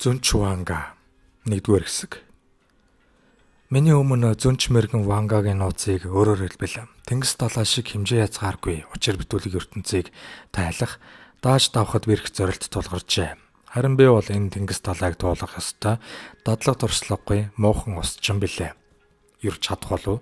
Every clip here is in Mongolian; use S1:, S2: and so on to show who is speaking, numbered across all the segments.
S1: Зөнч Ванга 1-р хэсэг. Миний өмнө зөнч мэрэгэн Вангагийн нууцыг өөрөөр хэлбэл тэнгис далай шиг хэмжээ язгааргүй учир бүтүүлэг ертөнцийг тайлах, дааж давхад бэрх зорилт тулгарчээ. Харин би бол энэ тэнгис далайг туулгах ёстой дадлаг туршлагагүй муухан усчин билээ. Юрч чадах болов?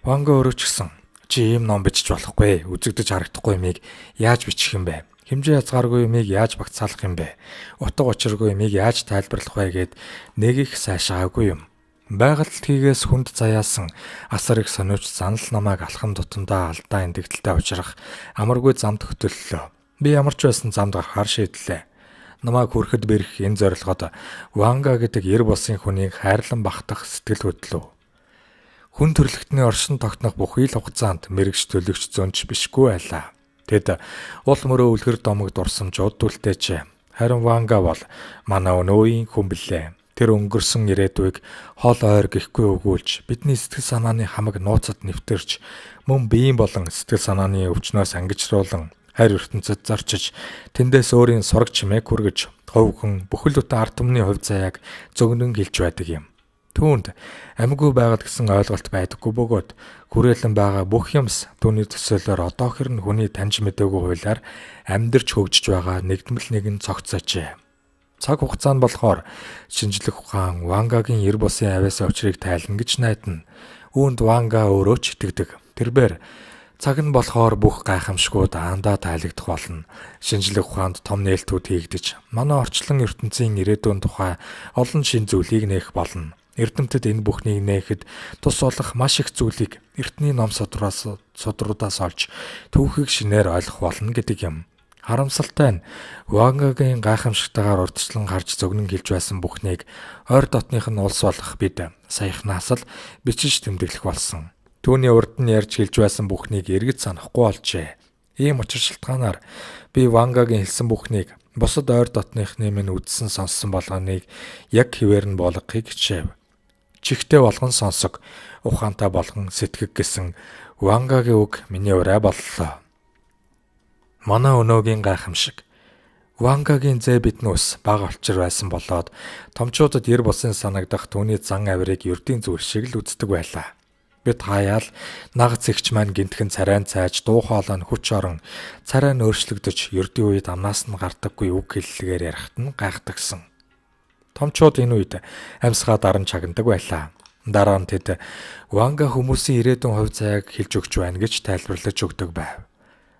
S1: Ванга өөрөө ч гэсэн чи ийм ном бичиж болохгүй, үзэгдэж харагдахгүй юмыг яаж бичих юм бэ? Хэмжээ язгааргүй юмыг яаж багцаалах юм бэ? Утга учиргүй юмыг яаж тайлбарлах вэ гэд нэг их сайшаагүй юм. Байгаль дэлхийгээс хүнд заяасан асар их сониуч занал намайг алхам тутамдаа алдаа эндэгдэлтэй учрах амаргүй замд хөтөллөө. Би ямар ч байсан замд гарахаар шийдлээ. Намайг хүрэхэд бэрх энэ зорилгод Ванга гэдэг ер бусын хүнийг хайрлан багтах сэтгэл хөдлөв. Хүн төрөлхтний оршин тогтнох бүхий л хугацаанд мэрэгч төлөгч зөнч бишгүй байлаа. Тэд уул мөрөө үлгэр домог дурсамж уд дүлтэйч. Харин Ванга бол манай өнөөгийн хүн билээ. Тэр өнгөрсөн ирээдүйг хол ойр гэхгүй өгүүлж бидний сэтгэл санааны хамаг нууцад нэвтэрч мөн биеийн болон сэтгэл санааны өвчнөөс ангижруулан хайр ертөнцөд зорчиж тэндээс өөрийн сураг чимээг хүргэж хувь хүн бүхэл бүтэн ард түмний хувь заяаг зөгнөн хэлж байдаг юм. Түүнд амьгүй байгаль гэсэн ойлголт байдаггүй бөгөөд хүрээлэн байгаа бүх юмс түүний төсөөлөөр одоохор нь хүний таньж мэдээгүй хуулиар амьдарч хөгжиж байгаа нэгдмэл нэгэн цогцоожээ. Цаг хугацаа нь болохоор шинжлэх ухаан Вангагийн ер бусын авиас учрыг тайлна гэж найдана. Үүнд Ванга өөрөө ч итгэдэг. Тэрбээр цаг нь болохоор бүх гайхамшгууд аандаа тайлагдах болно. Шинжлэх ухаанд том нээлтүүд хийгдэж, манай орчлон ертөнцийн ирээдүйн тухай олон шин зүйлийг нээх болно. Эрдэмтэд энэ бүхнийг нээхэд тус болох маш их зүйлийг эртний ном судраас судруудаас олж түүхийг шинээр ойлгох болно гэдэг юм. Харамсалтай нь Вангагийн гайхамшигтайгаар урдчлан харж зөгнөн хэлж байсан бүхнийг ойр дотных нь улс болох бид саяхнаас л бичиж тэмдэглэх болсон. Түүний урд нь ярьж хэлж байсан бүхнийг эргэж санахгүй болжээ. Ийм учир шалтгаанаар би Вангагийн хэлсэн бүхнийг бусад ойр дотныхны минь үзсэн сонссон болгоныг яг хэвээр нь болгохыг хичээв. Чихтэй болгон сонсог, ухаантай болгон сэтгэг гэсэн Вангагийн үг миний урай боллоо. Манай өнөөгийн гайхамшиг. Вангагийн зээ биднүүс бага олчир байсан болоод томчуудад ер бусын санагдах түүний зан авирыг ердийн зүйл шиг л үздэг байлаа. Бид хаяал нагац эгч маань гинтхэн царайн цайж дуу хоолой нь хүч орон царай нь өөрчлөгдөж ердийн үед амнаас нь гардаггүй үг хэллэгээр ярихад нь гайхдагсан. Томчууд энэ үед амьсгаа даран чагнадаг байлаа. Дараа нь тэд Ванга хүмүүсийн ирээдүйн хувь заяаг хэлж өгч байна гэж тайлбарлаж өгдөг байв.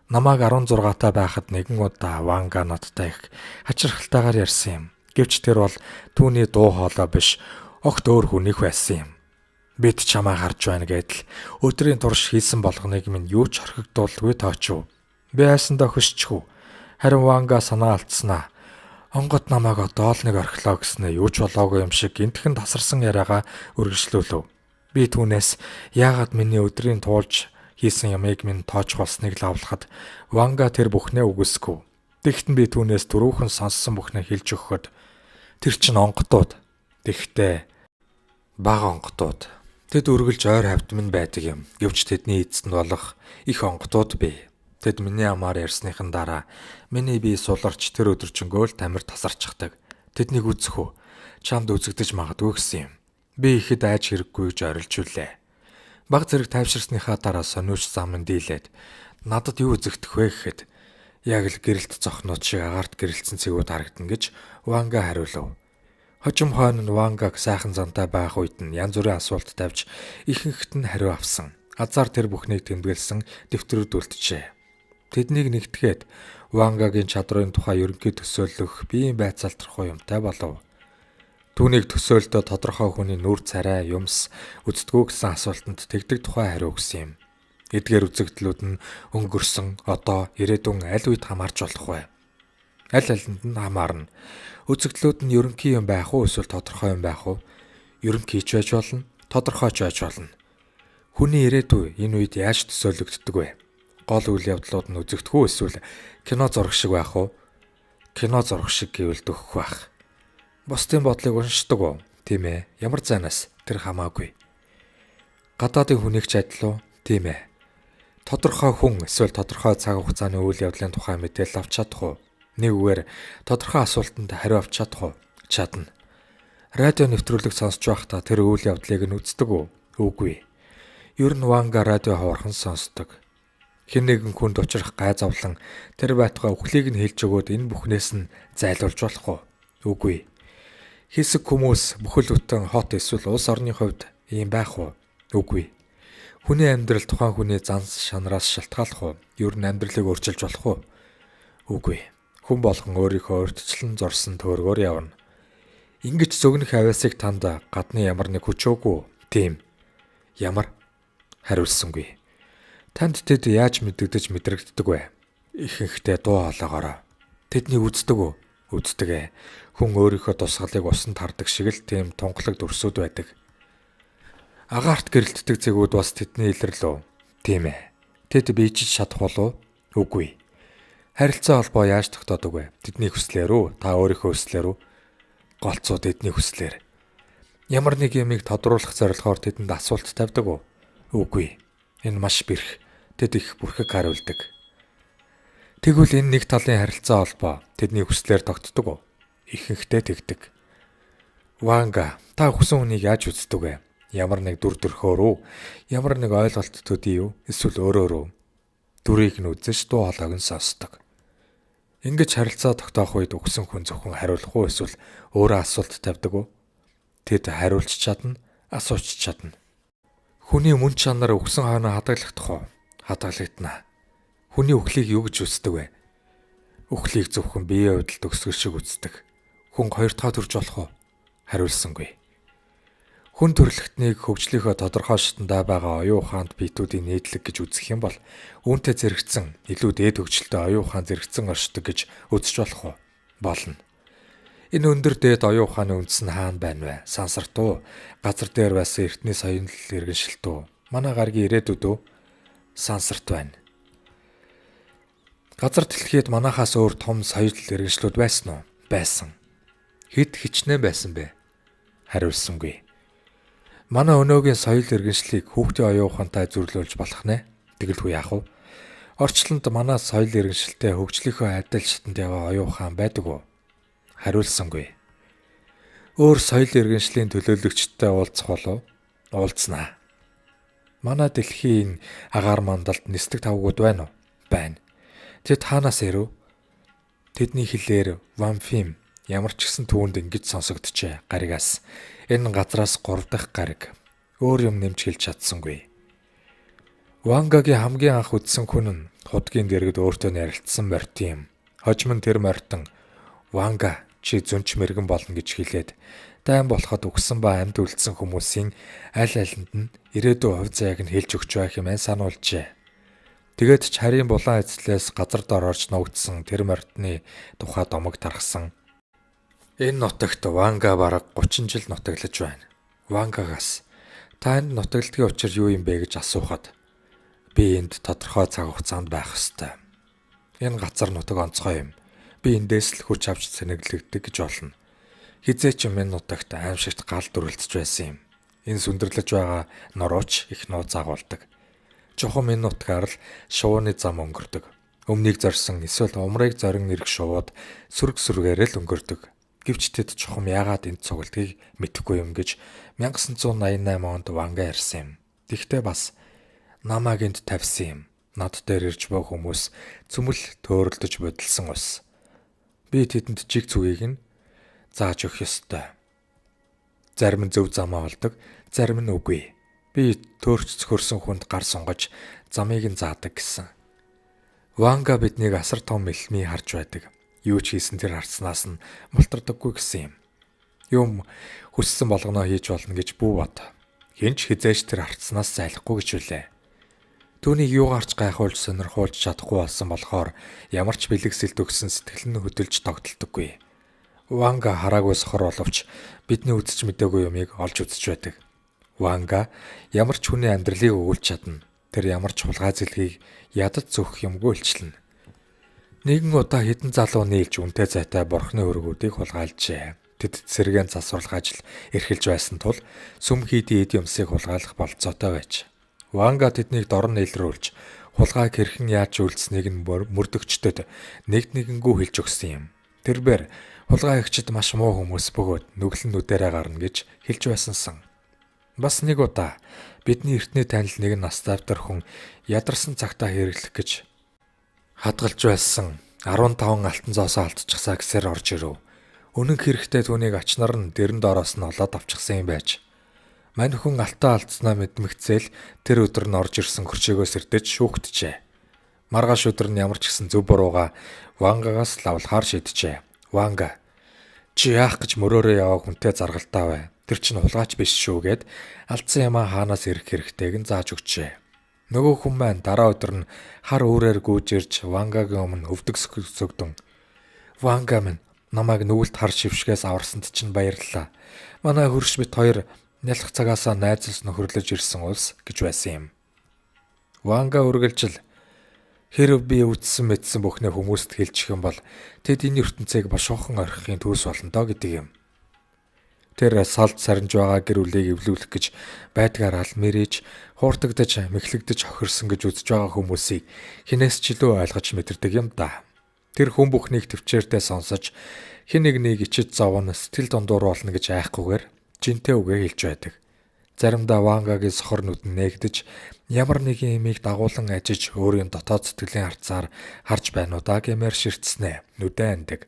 S1: Намайг 16 та байхад нэгэн удаа Ванга надтай их хачирхалтайгаар ярьсан юм. Гэвч тэр бол түүний дуу хоолой биш, огт өөр хүнийх байсан юм. Бид чамаа харж байна гэдэл өдрийн турш хийсэн болгоныг минь юу ч орхигдуулгүй тоочв. Би айсандаа хөшчихв. Харин Ванга санаа алдсанаа. Онгод намайг одоо л нэг орхилоо гэснээр юу ч болоогүй юм шиг гинтхэн тасарсан яриагаа үргэлжлүүлв. Би түүнээс яагаад миний өдрийн туулж хийсэн ямыг минь тоож болсныг лавлахад Ванга тэр бүхнээ үгүйсгэв. Тэгтэн би түүнээс түрүүхэн сонссон бүхнээ хэлж өгөхөд тэр чинь онготууд. Тэгтээ бага онготууд. Тэд үргэлж ойр хавьд минь байдаг юм. Гэвч тэдний эцэст нь болох их онготууд бий. Тэд миний амаар ярьсныхан дараа миний бие суларч тэр өдөржингөө л тамир тасарчихдаг. Тэднийг үзэх үү? Чамд үзэгдэж магадгүй гэсэн юм. Би ихэд айж хэрэггүй гэж орилж үлээ. Баг зэрэг тайвширсныхаа дараа сониуч зам нь дийлээд надад юу үзэгдэх вэ гэхэд яг л гэрэлт зохнууд шиг агаарт гэрэлтсэн цэгүүд харагдана гэж Ванга хариулв. Хожим хойно нь Вангаг сайхан зантай байх үед нь янз бүрийн асуулт тавьж ихэнхт нь хариу авсан. Азар тэр бүхнийг тэмдэглэсэн дэвтрүүд үлджээ. Тэднийг нэгтгэхэд Вангагийн чадрын тухай ерөнхий төсөөлөх биеийн байцаал тодорхой юмтай болов. Түүнийг төсөөлдөө тодорхой хүний нүр царай юмс үздэггүй гэсэн асуултанд тэгдэг тухай хариу өгсөн юм. Эдгээр үзэгдлүүд нь өнгөрсөн, одоо, ирээдүйн аль үед хамаарч болох вэ? Аль алинд нь хамаарна. Үзэгдлүүд нь ерөнхий юм байх уу эсвэл тодорхой юм байх уу? Ерөнхий ч байж болно, тодорхой ч байж болно. Хүний ирээдүй энэ үед яаж төсөөлөгддөг вэ? Гол үйл явдлууд нь үзэгдэх үү эсвэл кино зураг шиг байх уу? Кино зураг шиг гэвэл дөхөх байх. Бусдын бодлыг уншдаг уу? Тийм ээ. Ямар зайнаас тэр хамаагүй. Гадаадын хүнийг ч адил уу? Тийм ээ. Тодорхой хүн эсвэл тодорхой цаг хугацааны үйл явдлын тухай мэдээлэл авч чадах уу? Нэг үгээр тодорхой асуултанд хариу авч чадах уу? Чадна. Радио нэвтрүүлэг сонсож байхдаа тэр үйл явдлыг нь үздэг үү? Үгүй. Ер нь Ванга радио ховорхон сонсдог. Хэн нэгэн хүнд учрах гай зовлон тэр байтугай үхлийг нь хэлж өгөөд энэ бүхнээс нь зайлуулж болох уу? Үгүй. Хэсэг хүмүүс бүхэл бүтэн хот эсвэл улс орны хувьд ийм байх уу? Үгүй. Хүний амьдрал тухайн хүний зан шанараас шалтгааллах уу? Ер нь амьдралыг өөрчилж болох уу? Үгүй. Хүн болгон өөрийнхөө урьдчилан зорсон төөргөөр явна. Ингэж зөгнөх авиасыг танд гадны ямар нэг хүч үгүй. Тийм. Ямар? Хариулсангүй. Танд тэд яаж мэдэгдэж мэдрэгддэг вэ? Ихэнхдээ дуу хоолойгоороо. Тэднийг үздэг үү? Үздэг ээ. Хүн өөрийнхөө тусгалыг усанд хардаг шиг л тийм тунгалаг дүрсүүд байдаг. Агаарт гэрэлтдэг цэгүүд бас тэдний илрэл үү? Тийм ээ. Тэд биежиж чадах болов? Үгүй. Харилцаа холбоо яаж тогтоодог вэ? Тэдний хүслээр үү? Та өөрийнхөө хүслээр үү? Голцоо тэдний хүслээр. Ямар нэг юмыг тодруулах зорилгоор тэдэнд асуулт тавьдаг уу? Үгүй. Энэ маш бэрх. Тэд их бүрхэг хариулдаг. Тэгвэл энэ нэг талын харилцаа холбоо тэдний хүслээр тогтдог уу? Ихэнхдээ тэгдэг. Ванга, та хүсэн хүнийг яаж үздэг вэ? Ямар нэг дүр төрхөөр үү? Ямар нэг ойлголт төдий юу? Эсвэл өөрөөр үү? Дүрийг нь үзэж дуу хоолойг нь сонсдог. Ингэж харилцаа тогтоох үед өгсөн хүн зөвхөн хариулах уу эсвэл өөрөө асуулт тавьдаг уу? Тэд хариулж чадна, асууч чадна. Хүний мөн чанар өгсөн хойноо хадгалагдах уу? Хадгалагдана. Хүний үхлийг юу гэж үздэг вэ? Үхлийг зөвхөн биеийн хувьд төгсгөл шиг үздэг. Хүн хоёр дахь төрж болох уу? Хариулсангүй. Хүн төрөлхтнийг хөгжлийнхөө тодорхой шатандаа байгаа оюун ухаанд биетүүдийн нийтлэг гэж үзэх юм бол үүнтэй зэрэгцэн илүү дээд хөгжилтэй оюун ухаан зэрэгцэн оршдог гэж үзэж болох уу? Болно. Энэ өндөр дээд оюун ухааны үндэс нь хаана байна вэ? Сансарт уу? Газар дээр байсан эртний соёл иргэншилт үү? Манай гаргийн ирээдүйд үү? Сансарт байна. Газар дэлхийд манахаас өөр том соёл иргэншлүүд байсан уу? Байсан. Хэд хичнээн байсан бэ? Хариулсангүй. Манай өнөөгийн соёл иргэншлийг хүүхдийн оюун ухаантай зөвлөөлж болох нэ. Тэгэлгүй яах вэ? Орчлонд манай соёл иргэншилтэй хөгжлийнхөө адил шатанд яваа оюун ухаан байдаг уу? Хариулсангүй. Өөр соёл иргэншлийн төлөөлөгчтэй уулзах болов? Уулзнаа. Манай дэлхийн агаар мандалд нисдэг тавгууд байна уу? Байна. Тэд хаанаас ирэв? Тэдний хэлээр вамфим ямар ч гэсэн түүнд ингэж сонсогджээ. Гаригаас. Энэ газраас 3 дахь гариг. Өөр юм нэмж хэлж чадсангүй. Вангагийн хамгийн анх үзсэн хүн нь худгийн дэргэд өөртөө ярилцсан морьт юм. Хожим нь тэр морьтон Ванга чи зөнч мэрэгэн болно гэж хэлээд дайн болоход үхсэн ба амьд үлдсэн хүмүүсийн аль алинд нь ирээдүйн хувь заяаг нь хэлж өгч байх хэмээн сануулжээ. Тэгээд ч харийн булан эзлээс газар дор орж нуугдсан тэр морьтны тухай домог тархсан. Энэ нутагт Ванга бараг 30 жил нутаглаж байна. Вангагаас та энд нутагладгийн учир юу юм бэ гэж асуухад би энд тодорхой цаг хугацаанд байх ёстой. Энэ газар нутаг онцгой юм. Би эндээс л хүч авч сэнэглэгдэг гэж болно. Хизээ ч юм энэ нутагт аимшигт гал дүрэлтэж байсан юм. Энэ сүндэрлэж байгаа нурууч их нууц агуулдаг. Чухам энэ нутгаар л шувууны зам өнгөрдөг. Өмнийг зорьсон эсвэл умрыг зорин ирэх шувууд сүрэг сүргээрээ л өнгөрдөг. Гэвч тэд чухам яагаад энд цугладгийг мэдэхгүй юм гэж 1988 онд Ванга ярьсан юм. Тэгтээ бас намайг энд тавьсан юм. Над дээр ирж буй хүмүүс цөмөл төөрөлдөж будилсан ус. Би тэдэнд жиг зүгийг нь зааж өгөх ёстой. Зарим нь зөв замаа олдог, зарим нь үгүй. Би төөрч цөхөрсөн хүнд гар сунгаж замыг нь заадаг гэсэн. Ванга биднийг асар том элмий харж байдаг. Юу ч хийсэн тэр харснаас нь мултардаггүй гэсэн юм. Юм хүссэн болгоноо хийж болно гэж бүү бод. Хэн ч хизээч тэр харцнаас зайлахгүй гэж үлээ. Түүнийг юугаарч гайхуулж сонирхуулж чадахгүй болсон болохоор ямар ч бэлэгсэлд өгсөн сэтгэл нь хөдөлж тогтолдоггүй. Ванга хараагүй сохор боловч бидний үзэж мдээгүй юмыг олж үзэж байдаг. Ванга ямар ч хүний амьдралыг өгүүлж чадна. Тэр ямар ч хулгай зэлгийг ядад зөөх юмгүй илчлэнэ. Нэгэн удаа хэдэн залуу нийлж үнтэй зайтай бурхны өргүүдийг хулгайлжээ. Тэд сэргээн засварлах ажил эрхэлж байсан тул сүм хийдийн эд юмсыг хулгайлах болцоотой байж. Ванга тэднийг дорн нийлрүүлж хулгайг хэрхэн яаж үйлдсэнийг нь мөрдөгчдөд нэг нэгэнгүү хэлж өгсөн юм. Тэрбээр хулгай эгчид маш муу хүмүүс бөгөөд нүгэл нь нүдэрээ гарна гэж хэлж байсансан. Бас нэг удаа бидний эртний танил нэгэн наставтар хүн ядарсан цагтаа хэрэглэх гэж хадгалж байсан 15 алтан зоосоо алдчихсаа гэсээр орж ирэв. Үнэн хэрэгтээ түүнийг ач нар нь дэрэн доороос нь олоод авчихсан юм байж. Мань хүн алтаа алдснаа мэдмэгцэл тэр өдөр нь орж ирсэн хөршөөгөөс эрдэж шүүгджээ. Маргааш өдөр нь ямар ч гэсэн зөв бурууга Вангагаас лавлахаар шийджээ. Ванга, чи яах гэж мөрөөрөө яваа хүнтэй заргалдаа бай. Тэр чинь хулгайч биш шүү гэд алдсан юмаа хаанаас ирэх хэрэгтэйг нь зааж өгчээ. Нөгөө хүн маань дараа өдөр нь хар үүрээр гүйж ирж Вангагийн өмнө өвдөг сөгдөн. Ванга минь, намайг нүгэлт хар шившгээс аварсанд чинь баярлалаа. Манай хөрш бит хоёр нялх цагаасаа найзалс нөхөрлөж ирсэн улс гэж байсан юм. Ванга үргэлжил хэрв би үтсэн мэдсэн бүхнээ хүмүүст хэлчих юм бол тэд энэ ертөнцийг бошгохон орхихын төс болно доо гэдэг юм. Тэр салд сарнж байгаа гэр бүлийг эвлүүлэх гэж байдгаар ал мэрэж, хууртагдаж, мэхлэгдэж хохирсон гэж үзэж байгаа хүмүүсийг хинээс ч илүү ойлгож мэдэрдэг юм да. Тэр хүн бүхнийг төвчээртэй сонсож хэн нэгнийг ичиж зовно, сэтгэл дундуур болно гэж айхгүйгээр жинтэй үгээ хэлж байдаг. Заримдаа Вангагийн сохор нүд нь нээгдэж ямар нэгэн юмыг дагуулan ажиж өөрийн дотоод сэтгэлийн харцаар харж байна уу да гэмээр ширтснээ нүдэ андаг.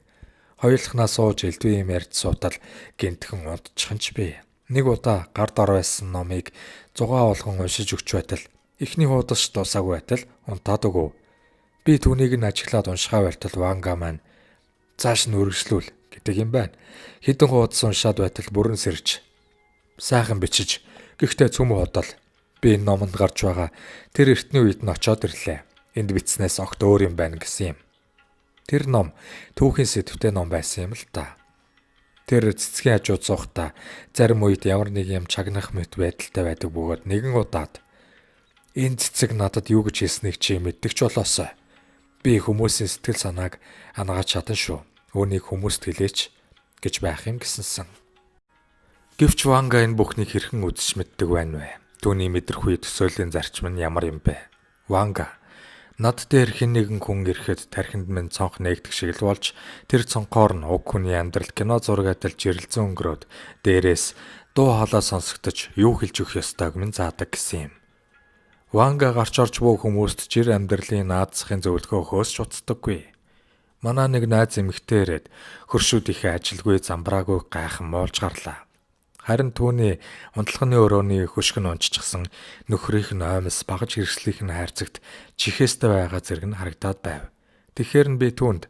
S1: Хоёулахнаа сууж элдвийн юм ярьж суутал гинтхэн унтчихын ч би. Нэг удаа гар дор байсан номыг зугаа болгон уншиж өгч байтал эхний хуудас дуусаагүй байтал унтаад өгөв. Би түүнийг нь ажиглаад уншихаа байтал Ванга маань цааш нь үргэлжлүүл гэдэг юм байна. Хэдэн хуудас уншаад байтал бүрэн сэрж сайхан бичиж гэхдээ цөм худал би энэ номонд гарч байгаа тэр эртний үед нь очиод ирлээ. Энд бичснээс огт өөр юм байна гэсэн юм. Тэр ном түүхийн сэдвтэй ном байсан юм л та. Тэр цэцгийн хажууд суухдаа зарим үед ямар нэг юм чагнах мэт байдалтай байдаг бөгөөд нэгэн удаад энэ цэцэг надад юу гэж хэлснийг чи мэддэг ч болоосой. Би хүмүүсийн сэтгэл санааг анагааж чадан шүү. Үүнийг хүмүүст хэлээч гэж байх юм гэсэнсэн. Гэвч Ванга энэ бүхнийг хэрхэн үзэж мэддэг байна вэ? Түүний мэдрэх үе төсөөлийн зарчим нь ямар юм бэ? Ванга, над дээр хэн нэгэн хүн ирэхэд тархинд минь цонх нээгдэх шиг л болж тэр цонхоор нь уг хүний амьдрал кино зураг адил жирэлзэн өнгөрөөд дээрээс дуу хоолой сонсогдож юу хэлж өгөх ёстойг минь заадаг гэсэн юм. Ванга гарч орж буй хүмүүст жир амьдралын наадсахын зөвлөгөө өгөхөөс ч уцдаггүй. Манай нэг найз эмэгтэй ирээд хөршүүдийнхээ ажилгүй замбраагүй гайхан муулж гарлаа. Харин түүний унтлагын өрөөний хөшг нь унччихсан нөхрийнх нь оймс багаж хэрэгслийнх нь хайрцагт чихээстэй байгаа зэрэг нь харагдаад байв. Тэгэхээр нь би түүнд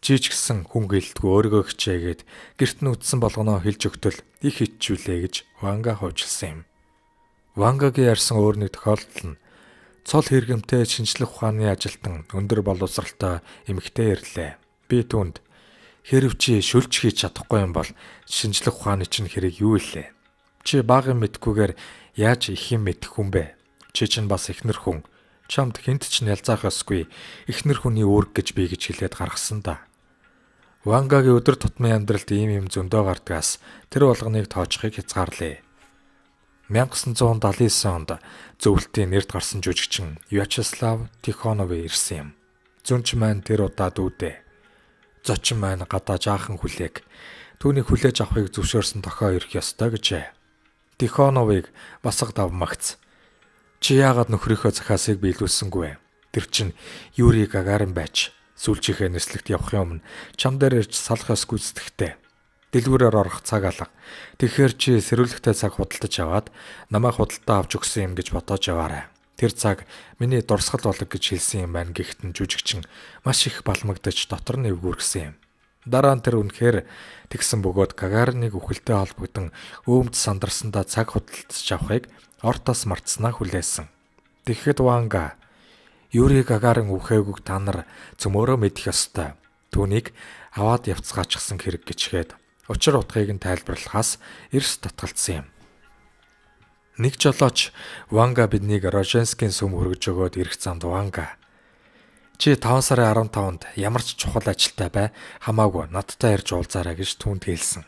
S1: чи ч гэсэн хүн гэлтгүй өөрийгөө хичээгээд гэрт нь үтсэн болгоноо хэлж өгтөл их хичүүлээ гэж Ванга хуучилсан юм. Вангагийн ярьсан өөр нэг тохиолдол нь цол хэрэгэмтэй шинжлэх ухааны ажилтан өндөр боловсралтай эмэгтэй ирлээ. Би түүнд хэрв чи шүлж хийж чадахгүй юм бол шинжлэх ухааны чинь хэрэг юу илээ? Чи бага юм мэдхгүйгээр яаж их юм мэдэх хүн бэ? Чи чинь бас эхнэр хүн. Чамд хүнд ч нялзаах ёсгүй. Эхнэр хүний үүрэг гэж би гэж хэлээд гаргасан да. Вангагийн өдөр тутмын амьдралд ийм юм зөндөө гардгаас тэр болгоныг тоочхыг хязгаарлая. 1979 онд зөвлөлтийн нэрд гарсан жүжигчин Вячеслав Тихонов ирсэн юм. Зүнч маань тэр удаа дүүдээ. Зочин маань гадаа жаахан хүлээг. Түүнийг хүлээж авахыг зөвшөөрсөн тохио ирэх ёстой гэжээ. Тихоновыг басга давмагц. Чи яагаад нөхрийнхөө захиасыг биелүүлсэнгүй вэ? Тэр чинь Юрий Гагарин байж сүүлчийнхээ нислэгт явахын өмнө чам дээр ирж салах ёс гүйцэтгэхтэй. Дэлгүүрээр орох цаг алга. Тэгэхээр чи сэрүүлэгтэй цаг худалдаж аваад намайг худалдаа авч өгсөн юм гэж бодоож яваарай. Тэр цаг миний дурсгал болог гэж хэлсэн юм байна гэхэд нь жүжигчин маш их балмагдаж дотор нь эвгүүргэсэн юм. Дараа нь тэр үнэхээр тэгсэн бөгөөд Гагариныг үхэлтэй холбогдсон өөмд сандарсандаа цаг худалдаж авахыг ортоос мартснаа хүлээсэн. Тэгэхэд Ванга Юрий Гагарин үхээгүйг та нар цөмөөрөө мэдэх ёстой. Түүнийг аваад явцгаачихсан хэрэг гэчгээд учир утгыг нь тайлбарлахаас эрс татгалцсан юм. Нэг жолооч Ванга биднийг Роженскийн сүм хүргэж өгөөд ирэх замд Ванга чи 5 сарын 15-нд ямар ч чухал ажилтай бай хамаагүй надтай ирж уулзаарай гэж түүнд хэлсэн.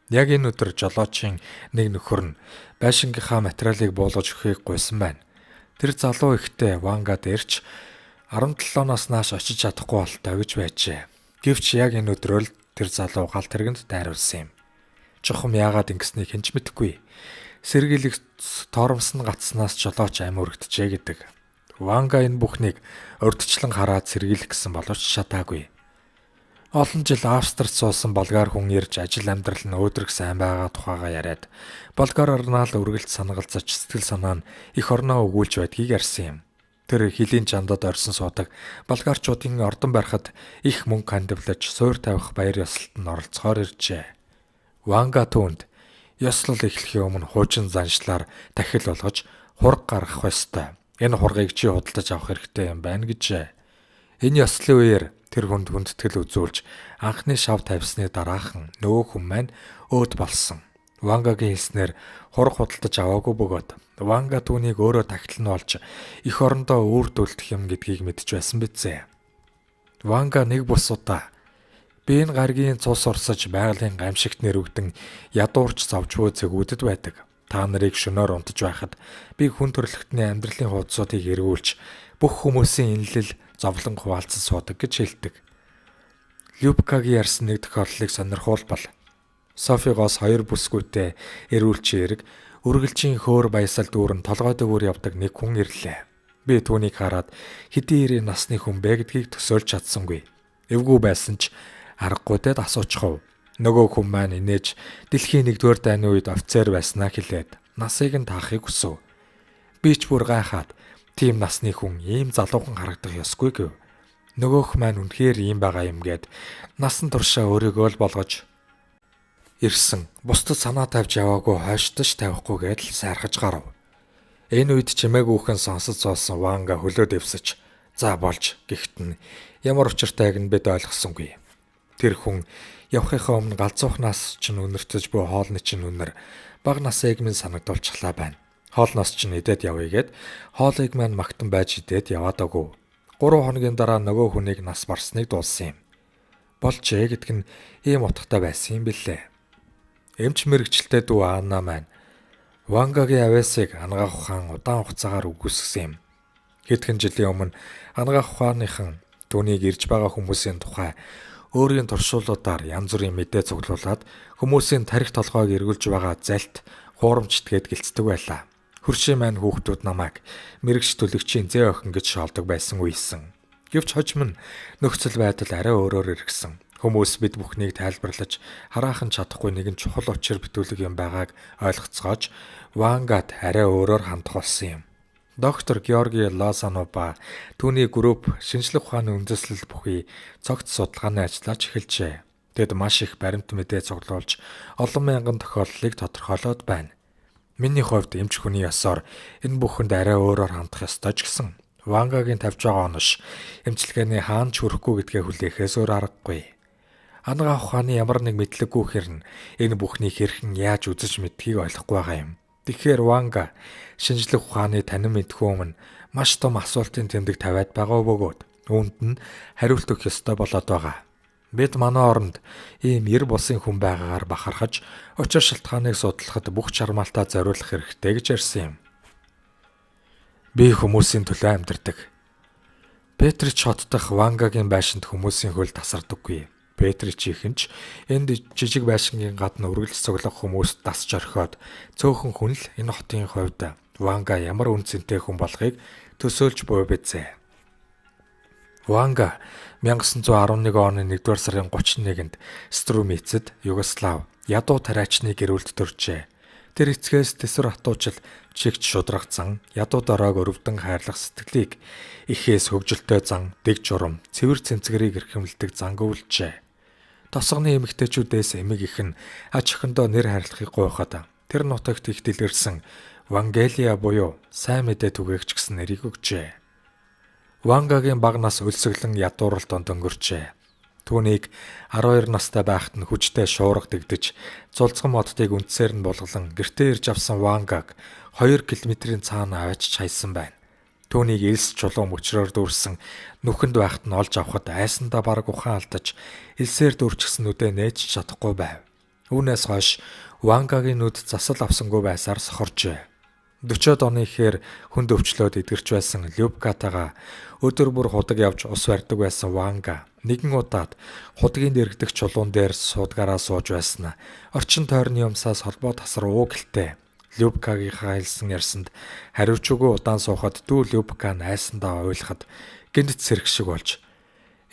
S1: Яг энэ өдөр жолоочийн нэг нөхөр нь байшингийнхаа материалыг буулгаж өгөхийг гуйсан байна. Тэр залуу ихтэй Ванга дээрч 17-оос нааш очиж чадахгүй болтой гэж байжээ. Гэвч яг энэ өдрөө л тэр залуу галт тэргэнд дайруулсан юм. Чухам яагаад ингэснийг хэн ч мэдэхгүй. Сэргийлэх торомсон гацснаас жолооч амь өргөдөжээ гэдэг. Ванга энэ бүхнийг урдчлан хараад сэргийлэх гэсэн боловч чадаагүй. Олон жил Австрид суусан болгар хүн ирж ажил амьдрал нь өөдрөг сайн байгаа тухайгаа яриад болгар орнаал үргэлж санагалзаж сэтгэл санаа нь эх орноо өгүүлж байдгийг ярьсан юм. Тэр хөлийн чандад орсон суудаг болгарчуудын ордон барихад их мөнгө хандивлаж суур тавих баяр ёслолд нь оролцохоор иржээ. Ванга түүнд ёслол эхлэхийн өмнө хуучин заншлаар дахил болгож хураг гаргах ёстой. Энэ хургийг чи худалдаж авах хэрэгтэй юм байна гэжээ. Энэ ёслолын үеэр тэр хүнд хүндэтгэл үзүүлж анхны шав тавьсны дараахан нөгөө хүн маань өөд болсон. Вангагийн хэлснээр хураг худалдаж аваагүй бөгөөд Ванга түүнийг өөрөө тагтал нь болж эх орондоо үүрдүүлдэх юм гэдгийг мэдэж байсан биз. Ванга нэг бус удаа би энэ гаригийн цус урсаж байгалийн гамшигт нэрвэгдэн ядуурч зовж буй цэгүүдэд байдаг. Та нарыг шөнөөр унтаж байхад би хүн төрөлхтний амьдралын хуудсуудыг эргүүлж бүх хүмүүсийн инлэл зовлон хуваалцсан суудаг гэж хэлдэг. Любкагийн ярьсан нэг тохиолдлыг сонирхуулбал Софигоос хоёр бүсгүйтэй эрүүлчин эрг үргэлжийн хөөр баясал дүүрэн толгой дөөр явдаг нэг хүн ирлээ. Би түүнийг хараад хэдий 90 насны хүн бэ гэдгийг төсөөлж чадсангүй. Эвгүй байсан ч аргагүйдээд асуучихв. Нөгөө хүн маань инээж дэлхийн 1-р дайны үед офицер байснаа хэлээд насыг нь таахыг хүсв. Би ч бүр гайхаад тийм насны хүн ийм залуухан харагдах ёсгүй гэв. Нөгөөх маань үнэхээр ийм байгаа юм гээд насан туршаа өөрийгөө л болгож ирсэн. Бусдад санаа тавьж яваагүй хойштож тавихгүй гэдэл сайрхаж гарав. Энэ үед чимээгүйхэн сонсож суусан Ванга хөлөө дэвсэж за болж гихт нь ямар учиртайг нь бид ойлгосонгүй. Тэр хүн явахынхаа өмнө галзуухнаас ч үнэртэж буй хоолны чинь үнэр бага насыг минь санагдуулчихлаа байна. Хоолноос чинь идээд явъя гэд хоолыг маань магтан байж идээд яваад агуу. 3 хоногийн дараа нөгөө хүнийг нас барсныг дуулсан юм. Болжээ гэдг нь ийм утгатай байсан юм билээ. Эмч мэрэгчлээ дүү Анна маань Вангагийн авиасыг анагаах ухаан удаан хугацаагаар үгүйсгэсэн юм. Хэдхэн жилийн өмнө анагаах ухааныхан түүнийг ирж байгаа хүмүүсийн тухай өөрийн туршуулуудаар янз бүрийн мэдээ цуглуулад хүмүүсийн тарих толгойг эргүүлж байгаа залт хуурамчдгээд гэлцдэг байлаа. Хөршийн маань хүүхдүүд намайг мэрэгч төлөгчийн зээ охин гэж шоолдог байсан үесэн. Гэвч хожим нь нөхцөл байдал арай өөрөөр эргэсэн. Хүмүүс бид бүхнийг тайлбарлаж хараахан чадахгүй нэгэн чухал учир битүүлэг юм байгааг ойлгоцоож Вангад арай өөрөөр хандах болсон юм. Доктор Георги Лозанова түүний групп шинжлэх ухааны үндэслэл бүхий цогц судалгааны ажлаач эхэлжээ. Тэд маш их баримт мэдээ цуглуулж олон мянган тохиолдлыг тодорхойлоод байна. Миний хувьд эмч хүний ёсоор энэ бүхэнд арай өөрөөр хандах ёстой ч гэсэн Вангагийн тавьж байгаа онош эмчилгээний хаан ч хүрэхгүй гэдгээ хүлээхээс өөр аргагүй. Анагаах ухааны ямар нэг мэдлэггүй хэрнэ энэ бүхнийг хэрхэн яаж үзэж мэдхийг ойлгохгүй байгаа юм. Тэгэхээр Ванга шинжлэх ухааны танин мэдхүү өмнө маш том асуултын тэмдэг тавиад байгаа бөгөөд үүнд нь хариулт өгөх ёстой болоод байгаа. Бид манай оронд ийм ер бусын хүн байгаагаар бахархаж учир шалтгааныг судлахад бүх чармаалтаа зориулах хэрэгтэй гэж ярьсан юм. Би хүмүүсийн төлөө амьдардаг. Петрич хот дахь Вангагийн байшинд хүмүүсийн хөл тасардаггүй. Петрич ихэнч энд жижиг байшингийн гадна үргэлж цуглах хүмүүст дасч орхиод цөөхөн хүн л энэ хотын хувьд Ванга ямар үн цэнтэй хүн болохыг төсөөлж буй бизээ. Ванга 1911 оны 1-р сарын 31-нд Струмицэд Югослав ядуу тариачны гэрүүлд төржээ. Тэр эцгээс тэсвэр хатуучил чигч шудраг зан, ядуу дороог өрөвдөн хайрлах сэтгэлийг ихээс хөгжилтэй зан, дэг журам, цэвэр цэнцгэрийг эрхэмлдэг зан гөвлжээ. Тосгоны эмэгтэйчүүдээс эмэг их нь ач охиндоо нэр хайрлахыг гуйхад тэр нутагт их дэлгэрсэн Вангелия буюу сайн мэдээ түгээгч гэсэн нэрийг өгчээ. Вангагийн бага нас өлсгөлэн ядуурал донд өнгөрчээ. Түүнийг 12 настай байхад нь хүчтэй шуурга дэгдэж, зулцган моддыг үндсээр нь булгалан гэртээ ирж авсан Вангаг 2 км-ийн цаана аваачиж хайсан байна. Түүнийг элс чулуу мөчрөөр дүүрсэн нүхэнд байхад нь олж авахад айсандаа бараг ухаан алдаж элсээр дүүрчихсэн нүдээ нээж чадахгүй байв. Үүнээс хойш Вангагийн нүд засал авсангүй байсаар сохоржээ. 40-од оны ихээр хүнд өвчлөөд эдгэрч байсан Любкатагаа өдөр бүр худаг явж ус барьдаг байсан Ванга нэгэн удаад худгийн дэрэгдэх чулуун дээр суудгаараа сууж байсан. Орчин тойрны юмсаас холбоо тасар уу гэлтэй. Любкагийнхаа хэлсэн ярьсанд хариуч үгүй удаан суухад дүү Любка найсандаа уйлахад гинт сэрэг шиг болж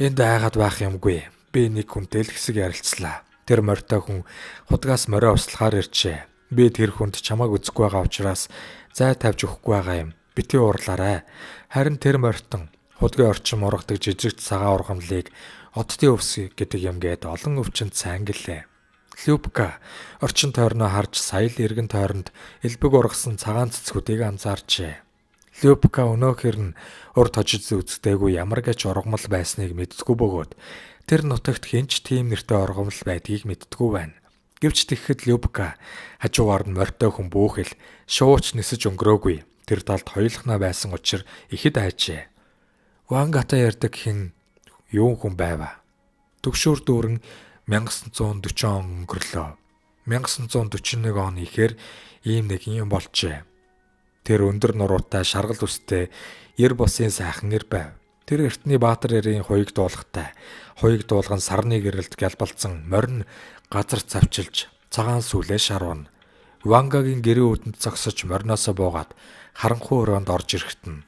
S1: энд айгаад байх юмгүй. Би нэг хүнтэй л хэсэг ярилцлаа. Тэр морьтой хүн худгаас морио услахаар иржээ. Би тэр хүнд чамайг үзэхгүй байгаа учраас зай тавьж өгөхгүй байгаа юм. Бити уурлаарай. Харин тэр морьтон худгийн орчин мургадаг жижиг цагаан ургамлыг оддын өвс гэдэг юм гээд олон өвчнөд сайн гэлээ. Любка орчин тойрноо харж сая л эргэн тойронд элбэг ургасан цагаан цэцгүүдийг анзаарчээ. Любка өнөөхөр нь урд хожиж үздэггүй ямар гэж ургамал байсныг мэддэггүй бөгөөд тэр нутагт хэн ч тийм нэртэй ургамал байдгийг мэддэггүй байна. Гэвч тэгэхэд Любка хажуугаар нь морьтой хүн бөөхөл шууч нисэж өнгөрөөгүй. Тэр талд хоёулахнаа байсан учир ихэд айжээ. Вангата ярьдаг хэн юун хүн байваа. Төгшөөр дүүрэн 1940 он өнгөрлөө. 1941 он ихээр ийм нэг юм болжээ. Тэр өндөр нуруутай шаргал үстэй ер босын сайхан эр байв. Тэр эртний Баатар эрийн хуйг дуулгатай. Хуйг дуулган сарны гэрэлд гялбалцсан морин газар цавчилж цагаан сүлээ шарвна. Вангагийн гэрээ үдэнд зогсож мориноосоо буугаад харанхуй өрөөнд орж ирэхэд нь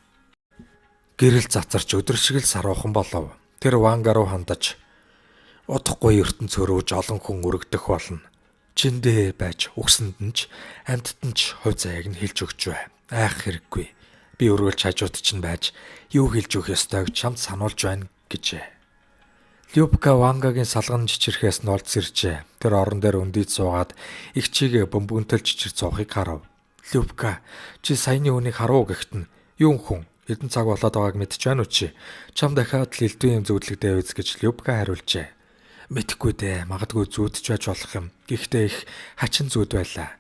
S1: гэрэл цацарч өдөр шиг л саруухан болов. Тэр Ванга руу хандаж удахгүй ертөнц хөрөөж олон хүн өргөдөх болно. Чиндээ байж үгсэнд нь ч амьтад нь ч хувь заяаг нь хэлж өгч бай. Айх хэрэггүй. Би өргөлж хажууд чинь байж юу хэлж өгөх ёстойг чамд сануулж байна гэжээ. Любка Вангагийн салган чичрэхээс нь олд сэржээ. Тэр орон дээр өндийд суугаад их чигээ бөмбөгнтөл чичир цуухыг харав. Любка чи саяны хүнийг харав гэхэд нь юун хүн хэдэн цаг болоод байгааг мэдэж байна уу чи? Чам дахиад л элдвийн юм зүудлэгдээ үз гэж Любка хариулжээ. Мэдэхгүй дээ. Магадгүй зүүдж байж болох юм. Гэхдээ их хачин зүүд байлаа.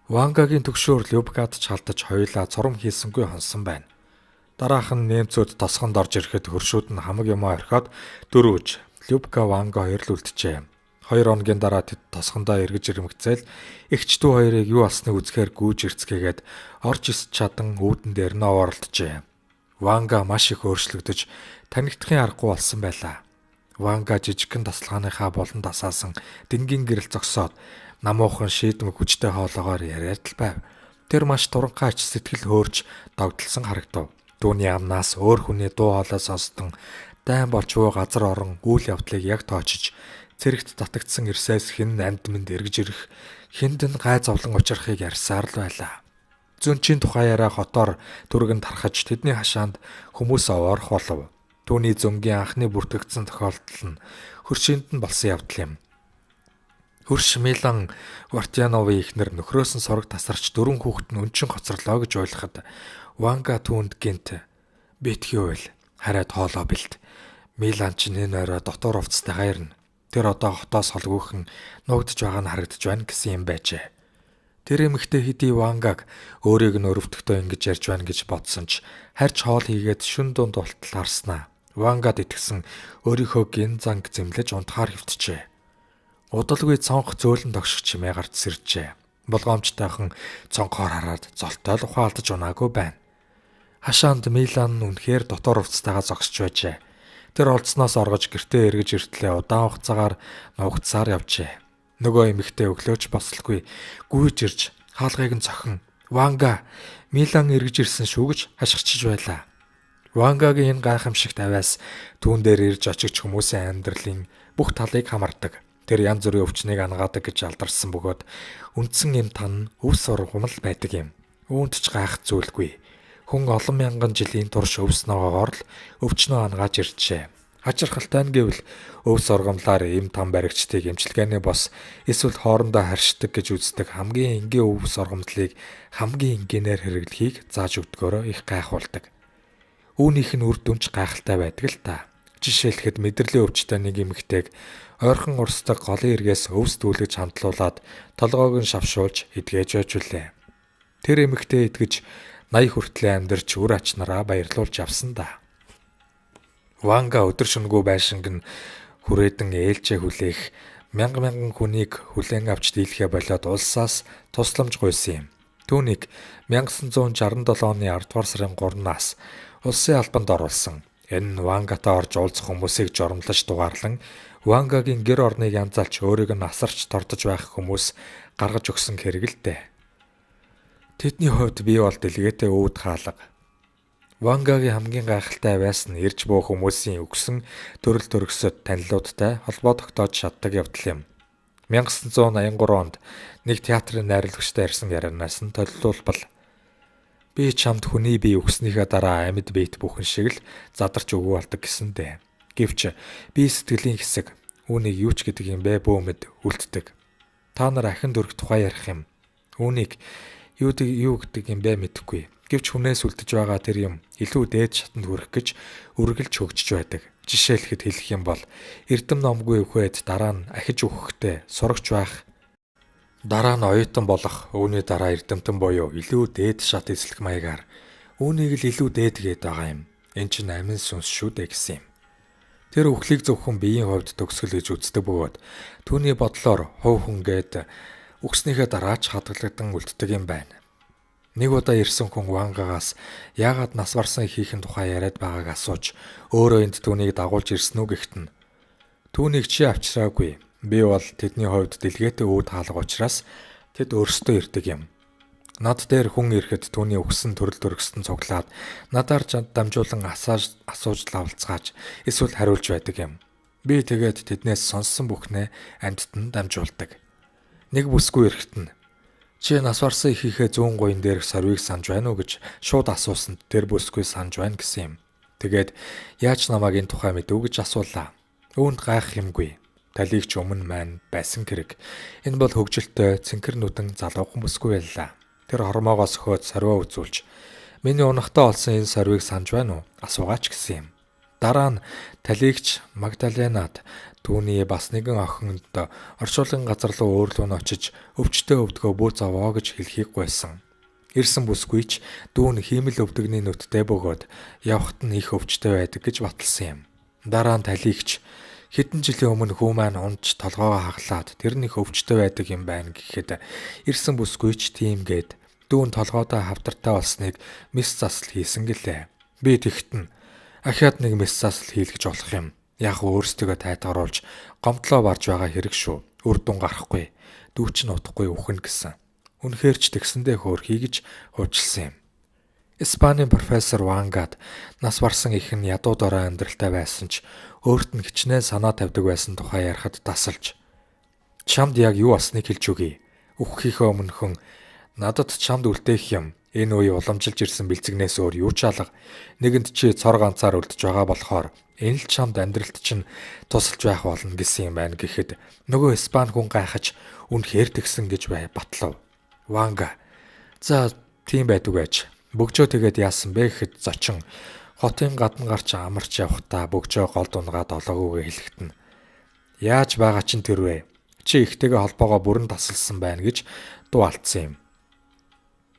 S1: Вангагийн төгшөөр Любкад ч халдаж хоёулаа цурам хийсэнгүй хонсон байна. Дараах нь немцүүд тосгонд орж ирэхэд хөршүүд нь хамаг юмаа орхиод дөрвөж Любка Ванга хоёр л үлджээ. 2 хоногийн дараа тэд тосгондоо эргэж ирмэгцээл эгч дүү хоёрыг юу болсныг үзэхээр гүйж ирцгээгээд орж ис чадан үүдэн дээр нь овооролджээ. Ванга маш их өөрчлөгдөж танигдахын аргагүй болсон байлаа. Ванга жижигхэн тасалгааныхаа булан тасаасан дэнгийн гэрэл зогсоод намуухан шийдмэг хүчтэй хоолоогоор яриад л байв. Тэр маш туранхай ач сэтгэл хөөрч догдолсон харагдав. Түүний амнаас өөр хүний дуу хоолой сонсдон дайн болж буй газар орон үйл явдлыг яг тоочиж цэрэгт татагдсан эрсээс хэн амьд мэнд эргэж ирэх хэнд нь гай зовлон учрахыг ярьсаар л байлаа. Зөнчийн тухай яриа хотоор түргэн тархаж тэдний хашаанд хүмүүс овоорох болов. Түүний зөнгийн анхны бүртгэгдсэн тохиолдол нь хөршинд нь болсон явдал юм. Хөрш Милан Вартьяновын эхнэр нөхрөөс нь сорог тасарч дөрвөн хүүхэд нь өнчин хоцорлоо гэж ойлгоход Ванга түүнд гинт битгий уйл хараад хоолоо бэлт. Милан ч энэ орой дотор увцтайгаа ирнэ. Тэр одоо хотоос холгүйхэн нуугдж байгаа нь харагдаж байна гэсэн юм байжээ. Тэр эмэгтэй хэдий Вангаг өөрийг нь өрөвдөхдөө ингэж ярьж байна гэж бодсон ч харьч хоол хийгээд шүн дунд болтол харснаа. Вангад итгэсэн өөрийнхөө гин занг зэмлэж унтахаар хэвтжээ. Удалгүй цонх зөөлөн тогших чимээ гарч сэржээ. Болгоомжтойхон цонхоор хараад золтой л ухаан алдаж унаагүй байна. Хашаанд Милан нь үнэхээр дотор увцтайгаа зогсож байжээ. Тэр олдсноос оргож гэртээ эргэж иртлээ удаан хугацаагаар нуугдсаар явжээ. Нөгөө эмэгтэй өглөөч бослогүй гүйж ирж хаалгыг нь цохин Ванга Милан эргэж ирсэн шүү гэж хашгирчиж байлаа. Вангагийн энэ гайхамшигт авиас түүн дээр ирж очигч хүмүүсийн амьдралын бүх талыг хамардаг. Тэр янз бүрийн өвчнийг ангаадаг гэж алдарсан бөгөөд үндсэн юм тан өвс ургамал байдаг юм. Үүнд ч гайх зүйлгүй. Хүн олон мянган жилийн турш өвс ногоогоор л өвчнөө ангааж иржээ. Хачирхалтай нь гэвэл өвс ургамлаар эм там баригчдыг эмчилгээний бос эсвэл хоорондоо харшдаг гэж үздэг хамгийн энгийн өвс ургамлыг хамгийн энгийнээр хэрэглэхийг зааж өгдгөөрөө их гайхуулдаг. Үүнийх нь үр дүнч гайхалтай байдаг л та. Жишээлхэд мэдрэлийн өвчтэй нэг эмэгтэйг ойрхон урсдаг голын эргээс өвс дүүлгэж хамтлуулад толгойг нь шавшуулж эдгэж байжулээ. Тэр эмэгтэй эдгэж 80 хүртлээ амьдарч үр ач нараа баярлуулж явсан да. Ванга өдөр шөнөгүй байшинг нь хүрээдэн ээлжээ хүлээх мянга мянган хүнийг хүлээн авч дийлэхээ болоод улсаас тусламж гуйсан юм. Түүнийг 1967 оны 10 дугаар сарын 3-наас улсын албанд оруулсан. Энэ нь Вангатай орж уулзах хүмүүсийг журамлаж дугаарлан Вангагийн гэр орныг янзалж өөрийг нь асарч тордож байх хүмүүс гаргаж өгсөн хэрэг л дээ. Тэдний хувьд би бол дэлгээтэй өвд хаалга. Вангагийн хамгийн гайхалтай авиас нь ирж буй хүмүүсийн өгсөн төрөл төрөсөд танилуудтай холбоо тогтоож чаддаг явдал юм. 1983 онд нэг театрын найруулагчтай ярьсан ярианаас нь толилуулбал би чамд хүний бие өгснийхээ дараа амьд биет бүхэн шиг л задарч өгөө болдог гэсэн дээ. Гэвч би сэтгэлийн хэсэг үүнийг юу ч гэдэг юм бэ бөөмөд үлддэг. Та нар ахин дөрөх тухай ярих юм. Үүнийг юу гэдэг юм бэ мэдэхгүй. Гэвч хүнээс үлдэж байгаа тэр юм илүү дээд шатанд хүрэх гэж үргэлж хөгжиж байдаг. Жишээлхэд хэлэх юм бол эрдэм номгүй өхөөд дараа нь ахиж өгөхдөө сурагч байх, дараа нь оюутан болох, үүний дараа эрдэмтэн буюу илүү дээд шат эзлэх маягаар үүнийг л илүү дээд гээд байгаа юм. Эн чинь амин сүнс шүү дээ гэсэн юм. Тэр үхлийг зөвхөн биеийн хувьд төгсгөл гэж үздэг бөгөөд түүний бодлоор хувь хүн гээд үхснийхээ дараа ч хадгалагдан үлддэг юм байна. Нэг удаа ирсэн хүн Вангагаас яагаад нас барсан эхийнхэн тухай яриад байгааг асууж өөрөө энд түүнийг дагуулж ирсэн үү гэхэд нь түүнийг чи авчираагүй. Би бол тэдний хувьд дэлгээтэй үүд хаалга учраас тэд өөрсдөө ирдэг юм. Над дээр хүн ирэхэд түүний өгсөн төрөл төрөксөн цуглаад надаар дамжуулан асууж лавлцгааж эсвэл хариулж байдаг юм. Би тэгээд тэднээс сонссон бүхнээ амьтад нь дамжуулдаг. Нэг бүсгүй ирэхэд нь чи нас барсан эхийнхээ зүүн гуян дээрх сорвийг санаж байна уу гэж шууд асуусанд тэр бүсгүй санаж байна гэсэн юм. Тэгээд яаж намайг энэ тухай мэдв гэж асуулаа. Үүнд гайх юмгүй. Талийг ч өмнө маань байсан хэрэг. Энэ бол хөгжилтэй цэнхэр нүдэн залуухан бүсгүй байлаа. Тэр хормоогоос өхөөд сорвио үзүүлж миний унахтаа олсон энэ сорвийг санаж байна уу? Асуугаач гэсэн юм. Дараа нь талигч Магдаленад түүний бас нэгэн охинд орчуулгын газар руу өөрлөө нь очиж өвчтөе өвдгөө бүр зовоо гэж хэлхийг гуйсан. Ирсэн бүсгүй ч дүүн хиймэл өвдөгний нүдтэй бөгөөд явхад нь их өвчтөе байдаг гэж баталсан юм. Дараа нь талигч хэдэн жилийн өмнө хүү маань унж толгоогоо хаглаад тэр нь их өвчтөе байдаг юм байна гэхэд ирсэн бүсгүй ч тийм гээд дүүн толгоодоо хавдартай болсныг мэс засал хийсэн гэлээ. Би тэгтэн ахиад нэг мэс засал хийлгэж болох юм. Яг өөрсдөө тайтгаруулж гомдлоо барж байгаа хэрэг шүү. Үр дүн гарахгүй. Дүү чинь утахгүй үхэн гэсэн. Үнэхээр ч тэгсэндээ хөөрхий гэж уучлсан юм. Испанийн профессор Вангад нас барсан их нь ядуу дорой амьдралтай байсан ч өөрт нь хичнээн санаа тавьдаг байсан тухай ярихад тасалж чамд яг юу болсныг хэлж өгье. Үхэхийнхээ өмнөхөн надад чамд үлдээх юм. Энэ үе уламжилж ирсэн бэлцэгнээс өөр юу ч алга. Нэгэнд чи цор ганцаар үлдэж байгаа болохоор энэ л чамд амьдралд чинь тусалж байх болно гэсэн юм байна гэхэд нөгөө испани хүн гайхаж үнэхээр тэгсэн гэж бай батлав. Ванга за тийм байдаг байж. Бөгжөө тэгээд яасан бэ гэхэд зочин хотын гадна гарч амарч явхдаа бөгжөө гол дунгаад олоогүйгээ хэлэхэд нь яаж байгаа чинь тэр вэ? Чи ихтэйгээ холбоогоо бүрэн тасалсан байна гэж дуу алдсан юм.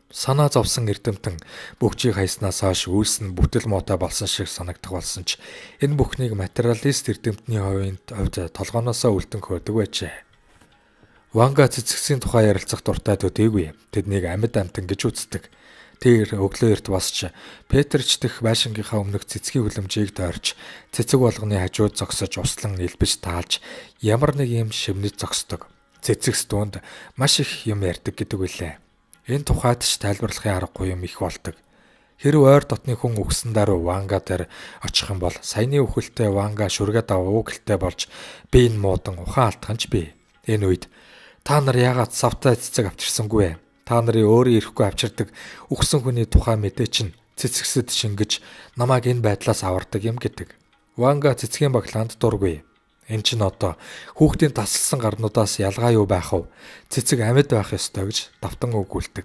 S1: Санаа зовсон эрдэмтэн бөгжийг хайснаас хойш үйлс нь бүтэл муутай болсон шиг санагдах болсон ч энэ бүхнийг материалист эрдэмтний хувьд толгооноосоо үлдэн хөөдөг байжээ. Ванга цэцгсийн тухай ярилцах дуртай төдийгүй. Тэднийг амьд амьтан гэж үздэг. Тэр өглөө эрт босч Петерч дэх байшингийнхаа өмнөх цэцгийн хүлэмжийг тойрч цэцэг болгоны хажууд зогсож услан элбэж таалж ямар нэг юм шивнэж зогсдог. Цэцэгс дунд маш их юм ярьдаг гэдэг үлээ. Энэ тухайд ч тайлбарлахын аргагүй юм их болдог. Хэрв ойр дотны хүн үхсэн даруй Ванга дээр очих юм бол саяны үхэлтэй Ванга шүргээ давуу гэлтэй болж би энэ муудан ухаан алдах нь ч бий. Энэ үед та нар яагаад савтай цэцэг авчирсангүй вэ? Та нарын өөрөө ирэхгүй авчирдаг үхсэн хүний тухай мэдээ чинь цэцэгсэд шингэж намайг энэ байдлаас авардаг юм гэдэг. Ванга цэцгийн баглаанд дургүй. Энэ чинь одоо хүүхдийн тасалсан гарнуудаас ялгаа юу байх вэ? Цэцэг амьд байх ёстой гэж давтан өгүүлдэг.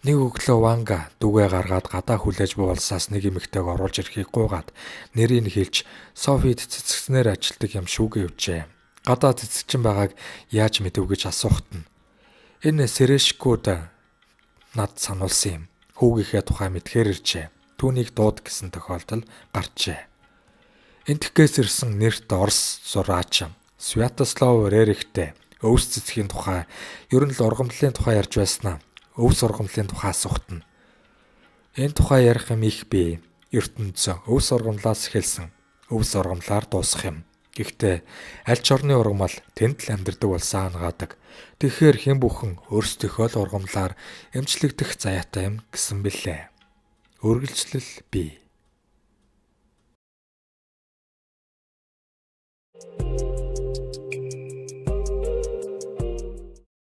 S1: Нэг өглөө Ванга дүгээ гаргаад гадаа хүлээж буулсаас нэг эмэгтэйг оруулж ирэхийг гуйгаад нэрийг хэлж Софид цэцгснээр ажилтдаг юм шүүгээ явжээ. Гадаа цэцэгчин байгааг яаж мэдэв гэж асуухад нь энэ сэрэшкүүд над сануулсан юм. Хүүгийнхээ тухай мэдхээр иржээ. Түүнийг дууд гэсэн тохиолдол гарчээ. Энтхгээс ирсэн нэрт Орос зураач Святослав Рерихтэй өвс цэцгийн тухай, ер нь л ургамлын тухай ярьж байснаа. Өв сургамлын тухай асуухад нь энэ тухай ярих юм их бий. ертөнц өв сургамлаас эхэлсэн. Өв сургамлаар дуусах юм. Гэхдээ аль ч орны ургамал тэнд л амьдардаг болсон анагадаг. Тэгэхээр хэн бүхэн өөрсдийнхөө л ургамлаар эмчлэгдэх заяатай юм гэсэн билээ. Үргэлжлэл бий.